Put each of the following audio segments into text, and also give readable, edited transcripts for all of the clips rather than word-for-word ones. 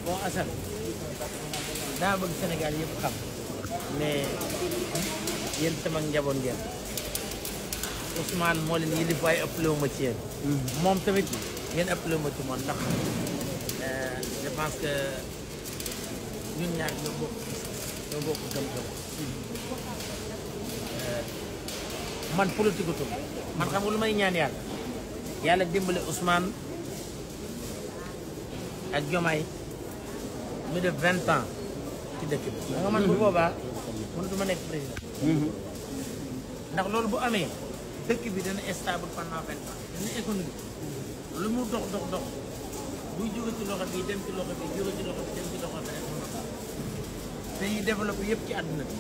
bon Assane daa bëgg Sénégal yëpp xam ne yéen sama njaboot ngeen Ousmane moo leen yilif waaye ëppale wu ma ci yéen. moom tamit ngeen ëppale wu ma ci moom ndax je pense que ñun ñaar ñoo bokk gëm-gëm. man politique gu man xam nga lu may ñaan yàlla dimbale Ousmane ak Diomaye ñu def 20 ans ci dëkk bi. nga man bu boobaa mënutuma nekk président. ndax loolu bu amee dëkk bi dana stable pendant 20 ans dana économique lu mu dox buy jóge ci loxo bi dem ci loxo bi jóge ci loxo bi dem ci loxo bi rek mën na pays développé yëpp ci àdduna bi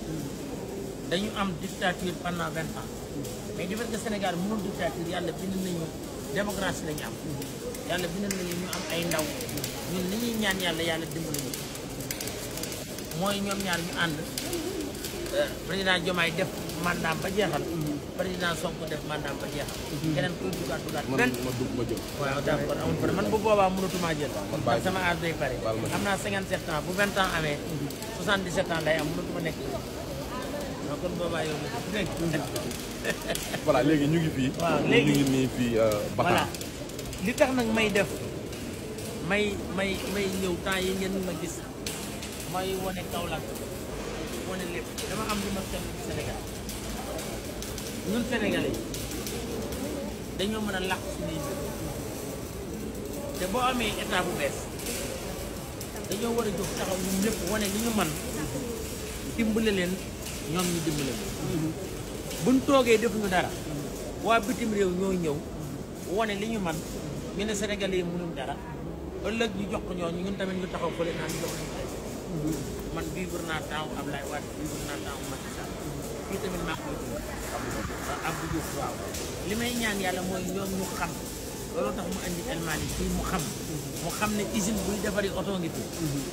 dañu am dictature pendant 20 ans mais du fait que Sénégal mënul dictature yàlla bind nañu démocratie lañu am yàlla bind nañu ñu am ay ndaw ñun li ñuy ñaan yàlla dimbali ñu mooy ñoom ñaar ñu ànd président Diomaye def mandaam ba jeexal président Sonko def mandaam ba jeexal keneen kuy dugaat benn ma jóg waaw d'accord amul problème man bu boobaa mënatuma jël ndax sama âge day pare am naa 57 ans bu 20 ans amee 77 ans lay am mënatuma nekk donc kon boobaa yow dégg voilà léegi ñu ngi fii waaw léegi ñu ngi nii fii voilà li tax nag may def may ñëw temps yi ngeen ma gis may wane Kaolack wane lépp dama am lu ma seetlu ci Sénégal ñun Sénégalais dañoo mën a làq suñuy mbir te boo amee état bu bees dañoo war a jóg taxaw ñun ñëpp wane li ñu man dimbale leen ñoom ñu dimbale leen buñ toogee defuñu dara waa bitim réew ñoo ñëw wane li ñu man ñu ne Sénégalais yi mënuñ dara ëllëg ñu jox ko ñooñu ñun tamit ñu taxaw fële naan jox nañu man vivre naa temps Ablaye Wade vivre naa temps Macky Sall fii tamit maa ko Abdou Diouf waaw li may ñaan yàlla mooy ñoom ñu xam loolu tax mu andi El Malick fii mu xam ne usine buy defari oto ngi fi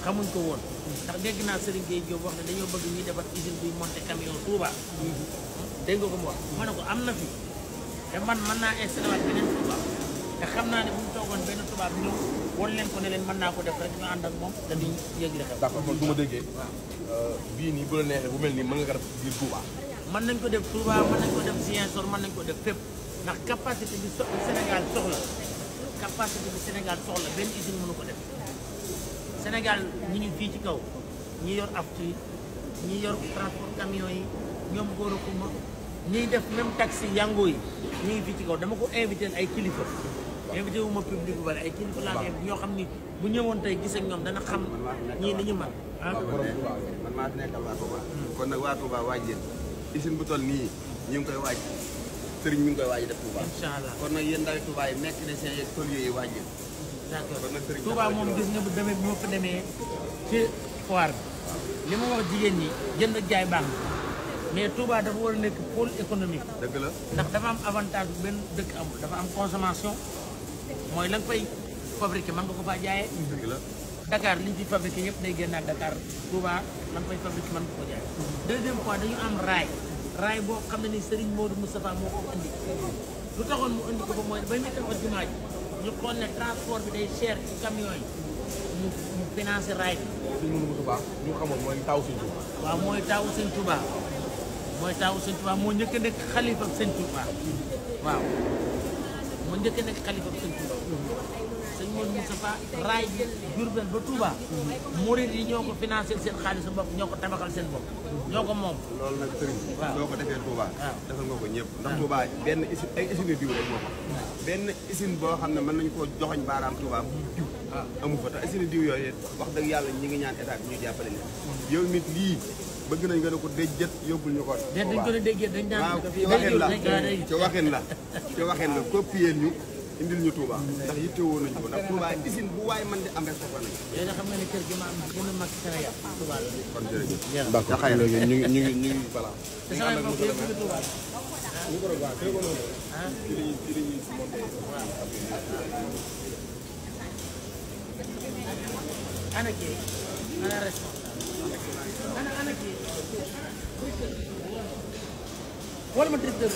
xamuñ ko woon ndax dégg naa Serigne Gueye Diop wax ne dañoo bëgg ñuy defar usine buy monter camion Touba dégg nga ko mu wax ma ne ko am na fi te man mën naa installé waat beneen Touba te xam naa ne bu ñu toogoon benn Touba bi ñëw won leen ko ne leen mën naa ko def rek ñu ànd ak moom te duñ yëg li xew. d'accord kon bu ma déggee bii nii bu la neexee bu mel nii mën nga ko def biir Touba mën nañ ko def Touba mën nañ ko def Ziguinchor mën nañ ko def fépp ndax capacité bi Sénégal soxla benn usine mënu ko def Sénégal ñi ngi fii ci kaw ñi yor aftu yi ñi yor transport camion yi ñoom góor a kumba ñiy def même taxi yango yi ñi ngi fii ci kaw dama ko invité ay kilifa invité wu ma public bu bari ay kilifa laa invité ñoo xam ni bu ñëwoon tey gis ak ñoom dana xam ñii li ñu mën ah man maa fi nekkal waa Touba kon nag waa Touba waaj leen usine bu toll nii ñu ngi koy waaj sëriñ mi ngi koy waaj def Touba incha allah kon nag yéen ndawi Touba yi mécaniciens yeeg tôliers yi waaj leen d'accord kon nag sëriñ Touba moom gis nga bu demee bu ma fa demee ci foire bi li ma wax jigéen ñi jënd ak jaay baax mais Touba dafa war a nekk pôle économique dëgg la ndax dafa am avantage bu benn dëkk amul dafa am consommation mooy la nga fay fabriqué mën nga ko faa jaayee dëgg la Dakar liñ fi fabriqué yëpp day génnaat Dakar Touba la nga fay fabriqué mën nga ko jaay deuxième fois dañu am raay boo xam ne ni Serigne Modou Moustapha moo ko indi lu taxoon mu indi ko ba mooy ba ñu taxaw jumaa ji ñu xool ne transport bi day cher ci camion yi mu financé raay bi suñ mënu Touba ñu xamoon mooy taw suñ Touba waaw mooy taawu sëñ Touba moo njëkk a nekk xalifa sëñ Touba waaw moo njëkk a nekk xalifa sëñ Touba sëñ Modou Moustapha raay bi Diourbel ba Touba murid yi ñoo ko financé seen xaalis bopp ñoo ko tabaxal seen bopp ñoo ko moom loolu nag sëriñ waaw soo ko defee Touba waaw defal nga ko ñëpp ndax Touba benn usine ay usine diw rek moo ko benn usine boo xam ne mën nañu koo joxoñ baaraam Touba diw amu fa te usine diw yooyu wax dëgg yàlla ñi ngi ñaan état bi ñu jàppale leen yow nit lii bëgg nañ nga ne ko déjjët yóbbul ñu ko dañ ko ne déggee dañ daan waaw ci waxin la copier ñu indil ñu Touba ndax yittewoo nañu ko ndax Touba usine bu waay mën di am rek soxla nañu yéen a xam nga ne kër gi ma am gën a mag Sénégal Touba la kon jërëjëf d'accord léegi ñu ngi voilà te samay mbokk yëpp ñu Touba ñu ko waaw té ko noonu ah ci lañuy si monté ana kii ana responsable ana kii wala ma directeur